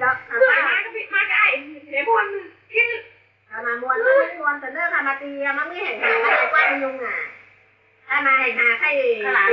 ດອກ ເຄີຍມາກໍປິດມາກໍອ້າຍເດ ມ່ວນ ກິນ ຖ້າມາມ່ວນ ມັນມ່ວນ ແຕ່ເດີ ຖ້າມາຕີ ມັນມີແຮ່ງຫາ ໄປກວ່າມາຍຸງຫາ ຖ້າມາແຮ່ງຫາ ໃຜ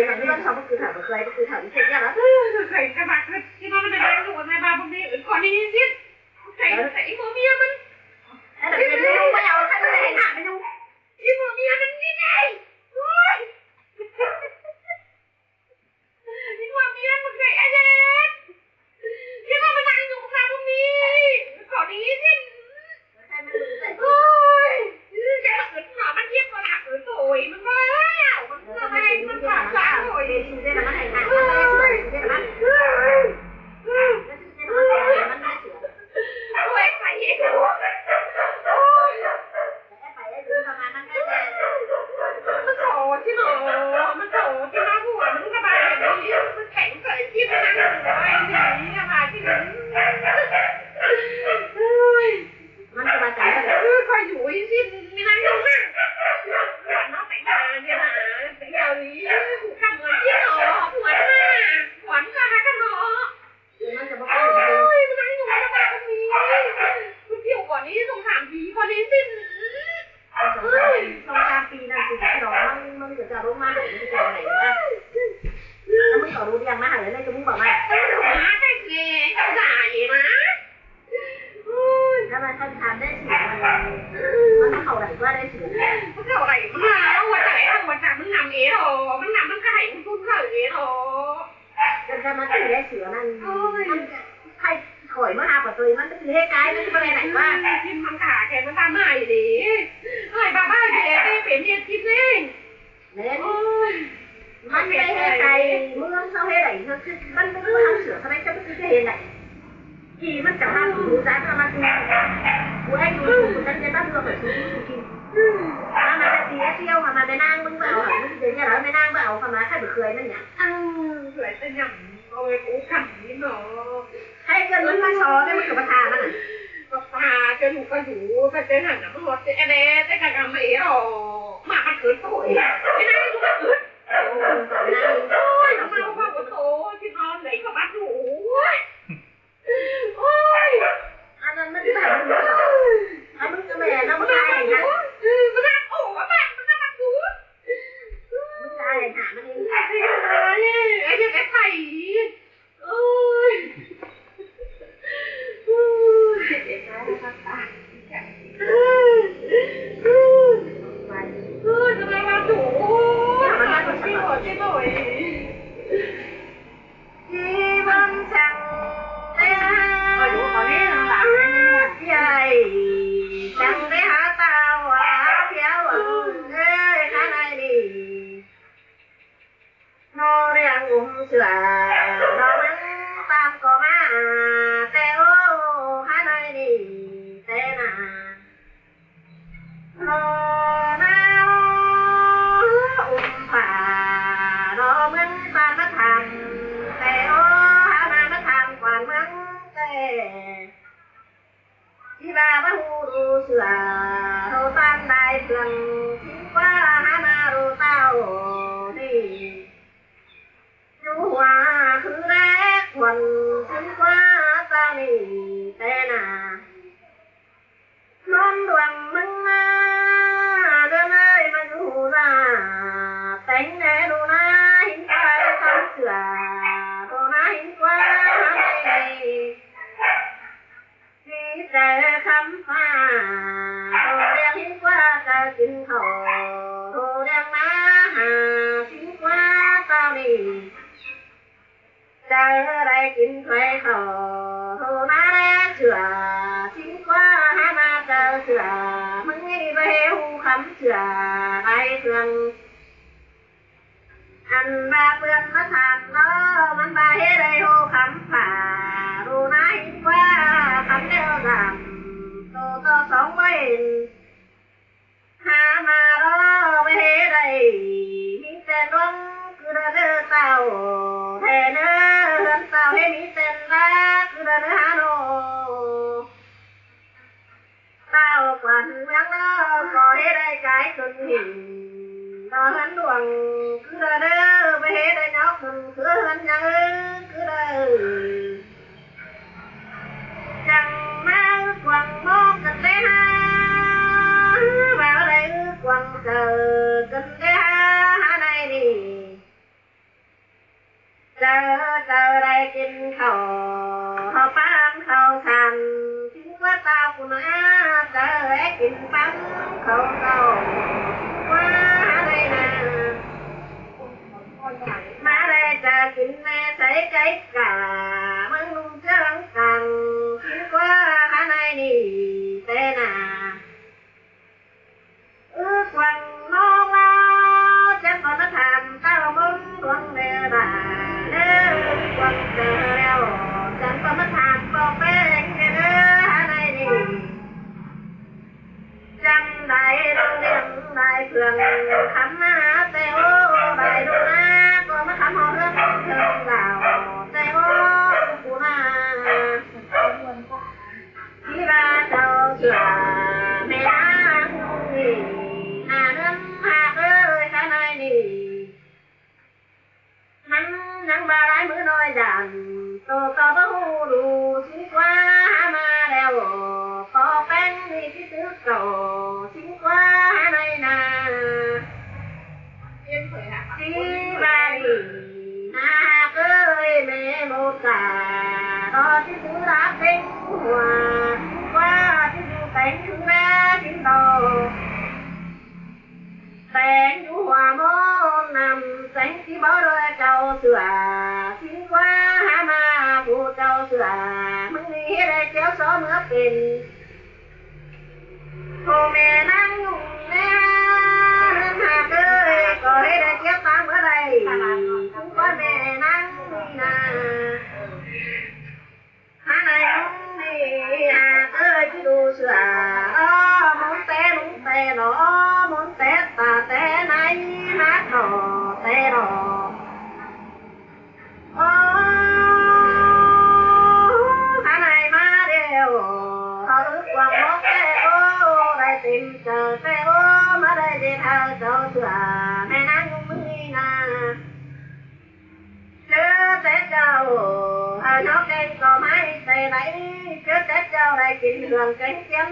ເປັນເລື່ອງຂອງພວກຄືເຖົ້າ ບໍ່ເຄີຍ ພວກຄືເຖົ້າ ເຮັດຫຍັງລະ ເອີ ເຄີຍ ແຕ່ວ່າຄື ທີ່ວ່າມັນໄດ້ລູກ ແຕ່ວ່າບໍ່ມີ ເອີ ຂໍນີ້ຊິ ໃສ່ ໃສ່ອີໂມເມຍມັນ ແລ້ວເປັນລູກໄປເອົາ ໃຜມັນແຮ່ງຫາ ມາຍຸງ ອີໂມເມຍມັນນີ້ເດ້ ໂອ້ຍ ອີໂມເມຍມັນເຄີຍ ອາເດດ ທີ່ວ່າມານັ່ງຢູ່ກັບສາວພວກນີ້ ຂໍນີ້ຊິ ໂອ້ຍ ຢ່າມາເອີ້ນວ່າມັນເຈັບບໍ່ລະ ເອີ ໂຕຍ ມັນວ່າ ມັນເພື່ອໃຫ້ມັນປາກສາໂຕຍ ໂອ້ຍ ໂອ້ຍ ໄປເຮັດ ໂອ້ຍ ມັນໂຕຊິເນາະ ມັນໂຕຊິເນາະ ຫົວມັນກະບາດແບບນີ້ ມັນແຂງໃສ່ທີ່ມັນນັ່ງໄວ້ນີ້ ຢ່າວ່າທີ່ນີ້ ໂອ້ຍ ມັນກະວ່າຈັ່ງຊັ້ນ ເອີ ຂ້ອຍຢູ່ອີຊິນມີນັ່ງລົງມາ ຂວັນເນາະ ໄປຫາ ໄປຫາ ໄປຫາອີ່ ກຳເງິນທີ່ເນາະ ຂວັນມາ ຂວັນກະຫາກັນເນາະ ມັນຈະບໍ່ ໂອ້ຍ ມັນນັ່ງຢູ່ໃນບ້ານນີ້ ມັນເກີ່ວກ່ອນນີ້ ສອງສາມປີກ່ອນນີ້ຊິ ສອງສາມ ສອງສາມປີນັ້ນຊິ ດອກ ມັນ ມັນກໍຈະລົງມາໃຫ້ ມັນຈະເອົາໃຫ້ວ່າ ແລ້ວມັນກໍເອົາລູກລ້ຽງມາໃຫ້ ແລ້ວຈະມີບອກວ່າ ເອີ ມາແຕ່ແມ່ເຈົ້າຫຼາຍນະ ໂອ້ຍ ຖ້າວ່າຄັນຖາມໄດ້ຊິ ມັນເຂົ້າໄດ້ກວ່າໄດ້ຊິ ມັນເຂົ້າໄດ້ ມັນມາວ່າຈັ່ງໃດ ເອົາວ່າຈັ່ງ ມັນນຳເອເນາະ ມັນນຳ ມັນກໍໃຫ້ມັນທຸນເຂົ້າເອເນາະ ຄັນ ຄັນມັນຕີໄດ້ເສືອນັ້ນ ໂອ້ຍ ມັນກໍໃຫ້ຂ້ອຍມາຫາປະຕູ ມັນກໍຊິເຮັດກາຍ ມັນຊິບໍ່ໄດ້ໄດ້ວ່າ ມັນທຳທ່າແຄ່ມັນຕາມມາອີ່ຫຼີ ເອີຍ ບາບາເດ ເປັນເຮັດກິນເອງ ແມ່ນ ໂອ້ຍ ມັນໄປເຮັດໄກ ເມືອງເຮົາເຮັດໄດ້ ມັນບໍ່ທັນເສືອເທົ່າໃດ ຈະໄປເຮັດໄດ້ ທີ່ມັນຈະຮັບຮູ້ຈັກ ມັນຄືຜູ້ໃດຢູ່ ຜູ້ນັ້ນຈະຕັ້ງເຮືອໄປສູ່ ສູ່ກິນ ຖ້າມັນຈະເສຍທ່ຽວ ຖ້າມັນແມ່ນາງ ມຶງບໍ່ເອົາ ມຶງຊິເປັນຫຍັງ ແມ່ນາງບໍ່ເອົາ ຖ້າມາໃຫ້ໄປເຄີຍມັນຫຍັງ ເອີ ເຄີຍເປັນຫຍັງ ເອົາໄວ້ກູ້ກັນນີ້ເນາະ ໃຫ້ເງິນມັນມາຊອ ແລ້ວມັນກໍບໍ່ຖ້າມັນນະ ກໍຖ້າຈະຢູ່ກໍຢູ່ ໄປແຕ່ຫັ້ນນະ ມາຮອດແຕ່ແອແດ່ ແຕ່ກະກຳມາເອດອກ ມາມັນເກີດໂຕເອງ ໄອ້ນາງມັນເກີດ ໂອ້ຍ ມາວ່າບໍ່ໂຕ ຊິນອນໄດ້ກໍບັດຢູ່ ໂອ້ຍ ໂອ້ຍ ອັນນັ້ນມັນຄືຫາມັນ ເອົາມັນກໍແມ່ນເນາະ ມັນຕາຍຫາ ເອີ ມັນຫາ ໂອ້ ມັນຫາ ມັນຫາ ມັນຫາ ມັນຕາຍຫາ ມັນເອງ ໄອ້ເຮັດໃຫ້ໃຜ ໂອ້ຍ ໂອ້ຍ ເຈັບຫຼາຍ ໂອ້ຍ ມັນວ່າໂຕ ມັນວ່າໂຕ ຊິບໍ່ ຊິບໍ່ ທີ່ມັນຊ່າງໄດ້ຫາໃຫຍ່ ຊ່າງໄດ້ຫາຕາຫວາພຽວ ເອີຍ ຂະໄນນີ້ ໂນລຽງອຸ້ມເສືອ ໂນມັນຕາມກໍມາ ແຕ່ໂອ ຂະໄນນີ້ ແຕ່ນາ ໂນນາໂອ ອຸ້ມປາ ໂນເມືອງປານມາຖາມ ແຕ່ໂອ ຫາມາມາຖາມກວານເມືອງແຕ່ ທີ່ວ່າມາຮູ້ດູເສືອ ໂຕຕານໄດ້ເພື່ອນ ຊິງກວ່າຫາມາດູເຕົ້ານີ້ ຢູ່ຫົວຄືແລກວັນ ຊິງກວ່າຕານີ້ແຕ່ນາ ນອນດວງມຶງມາ ເດີນເອີຍມາຢູ່ລາ ແຕ່ງແດ່ດູນາ ຫິນຄວາຍຄຳເສືອ ໂຕນາຫິນຄວາຍ ດີໃຈຄຳຟ້າ ໂຕລຽງຫິນຄວາຈະກິນເຂົ້າ ໂຕລຽງນາຫາ ຊິງຄວາຕາລີ ຈະໄດ້ກິນຖ້ວຍເຂົ້າ ໂຕນາແລເສືອ ຊິງຄວາຫາມາຈະເສືອ ມຶງນີ້ບໍ່ເຮຮູ້ຄຳເສືອ ໄດ້ເຄື່ອງ ອັນວ່າເພື່ອນມາຖາມເນາະ ມັນວ່າເຮັດໃດໂຮຄຳຝາ ໂລນາຫິນກວ່າຄຳແລ້ວສາມ ໂຕຕໍ່ສອງບໍ່ເຫັນ ຫາມາເນາະ ວ່າເຮັດໃດ ມີແຕ່ນວນຄືລະເດີເຕົ້າ ແທ້ເດີເຮືອນເຕົ້າເຮັດມີແຕ່ນລາ ຄືລະເດີຫາໂນ ເຕົ້າກວານເມືອງນອກ ກໍເຮັດໄດ້ກາຍຕົນເຫັນ ນອເຮືອນຫຼວງຄືລະເດີ ໄປເຮັດໄດ້ນອກຕົນຄືເຮືອນຍັງ ຄືລະເດີ ວ່າໄດ້ອຶກຫວັງເຈີກັນແດ່ຫາໃນນີ້ ເຈີ ເຈີໄດ້ກິນເຂົ້າ ເຂົ້າປານເຂົ້າສັນ ຊິງກວ່າຕາຄຸນອາ ເຈີໄດ້ກິນປານເຂົ້າເຂົ້າ ຊິງກວ່າຫາໃນນາ ມາໄດ້ຈາກິນແມ່ໃສໄກ່ກາ ເມືອງໜຸ່ມເຊືອງກັງ ຊິງກວ່າຫາໃນນີ້ແຕ່ນາ ອຶກຫວັງນ້ອງລາວ ຈັກບໍ່ມາຖາມເຕົ້າມົນດວງແມ່ບາ ເດີ ອຶກຫວັງເຈີແລ້ວ ຈັກບໍ່ມາຖາມເປົ່າແປ້ງເດີ ຫາໃນນີ້ ຈຳໄດ້ເລື່ອງຫຼາຍເພື່ອງ ຄຳມາແຕ່ໂອ ໄດ້ດູນາ ກໍມາຄຳເຮົາເຮືອນເທິງດາວ ແຕ່ໂອ ຜູ້ນາ ທີ່ວ່າເຈົ້າເຊື່ອແມ່ນາງນີ້ ນາເດີນຫາເອີຍ ຂະໄນນີ້ ມັນຍັງບໍ່ຫຼາຍມື້ນ້ອຍດານ ໂຕກໍບໍ່ຮູ້ດູ ຊິງກວ່າຫາມາແລ້ວ ກໍແປ້ງນີ້ຊິຖືກເຈົ້າ ຊິງກວ່າຫາໃນນາ ຊິວ່ານີ້ ນາເອີຍແມ່ໂມກາ ກໍຊິຖືລາເປັນຫົວ ຊິງກວ່າຊິຢູ່ແປງຄືແລຊິງດອກ ແສງຢູ່ຫົວໝໍນຳ ແສງທີ່ບໍ່ເລີເຈົ້າເຊື່ອ ຊິງກວ່າຫາມາຜູ້ເຈົ້າເຊື່ອ ມື້ນີ້ເຮັດໃຫ້ເຈົ້າຊໍເມືອເປັນ ໂທແມ່ນາງຍຸງແມ່ເຮືອນຫາເອີຍ ກໍເຮັດໃຫ້ເຈັບຕາເມື່ອໃດ ຊິງກວ່າແມ່ນາງນີ້ນາ ຫາໃນມຸມນີ້ຫາເອີຍ ຊິດູເຊື່ອ ໂອ້ ມົນແຕ່ລຸງແຕ່ໜໍ ມົນແຕ່ຕາແຕ່ໃນ ມາຂໍແຕ່ໜໍ ໂອ້ ຫາໃນມາແລ້ວ ເຮົາອຶກຫວັງນອກແຕ່ໂອ້ ໄດ້ເຕັມໃຈແຕ່ໂອ້ ມາໄດ້ເດທາເຈົ້າເຊື່ອ ແມ່ນາງມຸມນີ້ນາ ເຈີແຕ່ເຈົ້າ ເຮົາຍອກແກງກໍໄມ້ແຕ່ໃດ ເຈີແຕ່ເຈົ້າໄດ້ກິນເຮືອງແກງຈຽນ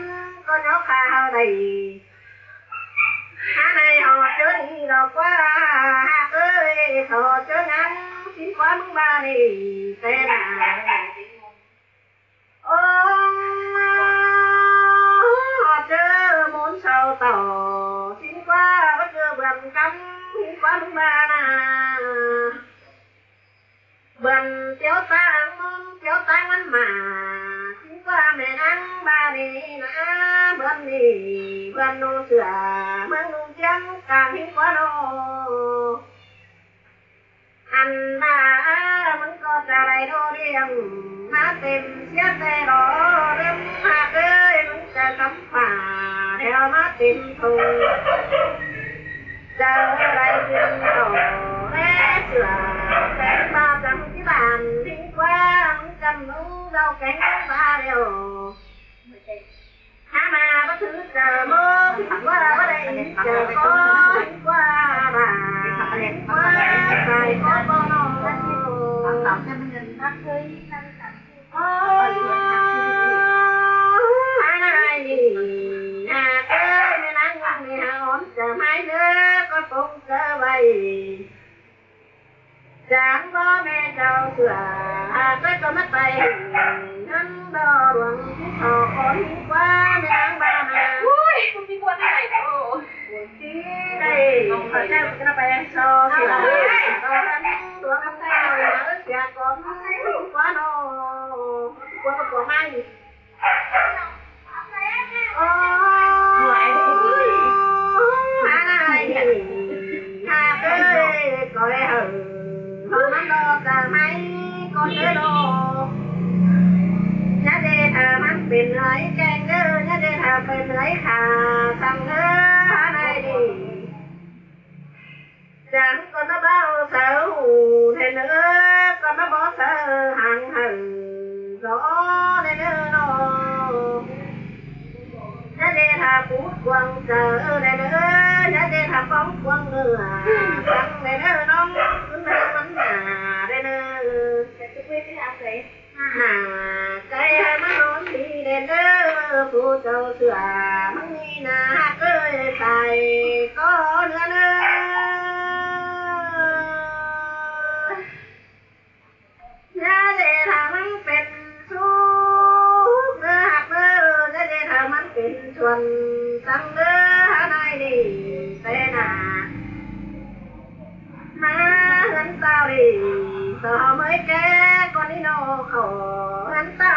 ກໍຍອກຂ້າເຮົາໄດ້ ຫາໃນຫອດເຈີນີ້ດອກວ່າ ຫາກເອີຍ ຂໍເຈີງານ ຊິງກວ່າມຶງບານີ້ແຕ່ນາ ໂອ້ ເຈີໝູນເຊົາເຕົ້າ ຊິງກວ່າບໍ່ເຈີເບືອນກຳ ຊິງກວ່າມຶງບານາ ເບືອນຕຽວຕາງມົນຕຽວຕາງມັນມາ ຊິງກວ່າແມ່ນາງບານີ້ນາ ເບືອນນີ້ເບືອນໜູເສືອ ເມືອງໜູຈຽງກາງ ຊິງກວ່າໂນ ອັນດາ ມຶງກໍຈະໄດ້ໂດດຽມ ມາເຕັມເສຍແຕ່ດອກ ເລື່ອງຫາກເອີຍ ມຶງຈະກຳຟ້າແຖວມາເຕັມທົ່ງ ເຈົ້າໄດ້ກິນເຂົ້າແລເສືອ ແຕ່ງບາຈັງທີ່ບ້ານ ຊິງກວ່າ ມຶງຈຳໜູເຈົ້າແກງບາແລ້ວ ຫາມາບໍ່ຖືກເຈີໂມ ຄິດວ່າບໍ່ໄດ້ເຈີກໍຄິດວ່າບາ ຄິດວ່າໃສ່ກໍບໍ່ນອນ ໂອ້ ຫານາຍນີ້ ຫາເອີຍ ແມ່ນາງງາມນີ້ ຫາອອມເຈີໄມ້ເດີ ກໍປົງເຈີໄວ້ ຈາງບໍ່ແມ່ເຈົ້າເຊື່ອ ຫາກໄປກໍມາໄຕ່ ເງິນບໍ່ຫຼວງທີ່ເຂົາຂໍມີກວ່າແມ່ນາງບ້ານາ ໂອ້ຍ ມັນມີຄວນໄດ້ ໂອ້ ທີ່ໄດ້ເຂົາເຈົ້າກໍໄປຊອເຊື່ອ ຕອນນັ້ນຫຼວງເຈົ້າເສຍກ່ອນກວ່າເນາະ ກວ່າກໍກວ່າໄມ້ ໂອ້ ຫານາຍນີ້ ຫາເອີຍ ກໍໃຫ້ເຮີ ເຮົາມັນບໍ່ຈະໄໝກ່ອນເດີໂລ ຢ່າເດຖ້າມັນເປັນເຫືອຍແກງເດີ ຢ່າເດຖ້າເປັນເຫືອຍຂ້າສັ່ງເດີ ຫານາຍນີ້ ຈັ່ງກ່ອນມາເບົາເຊົາແທນເອີ ກ່ອນມາບໍ່ເຊົາຫາງເຮີ ລໍແນເດີນໍ ຢ່າເດຖ້າປູດກວາງເຈີແນເດີ ຢ່າເດຖ້າປ້ອງກວາງເໜືອ ຟັງແນເດີນ້ອງ ຄືນເດີມັນໜ້າແນເດີ ໜ້າໃຈໃຫ້ມານອນດີແນເດີ ຜູ້ເຈົ້າເຊື່ອ ມັນມີໜ້າຮັກເອີຍ ໄປກໍເໜືອເນີ ຍາເດຖ້າມັນເປັນສຸກເນີຮັກເນີ ຍາເດຖ້າມັນເປັນຊວນສັງເດີ ຫານາຍນີ້ແຕ່ໜ້າ ມາເຮືອນສາວດີ ສາວເມຍແກ່ກ່ອນນີ້ນອເຂົາ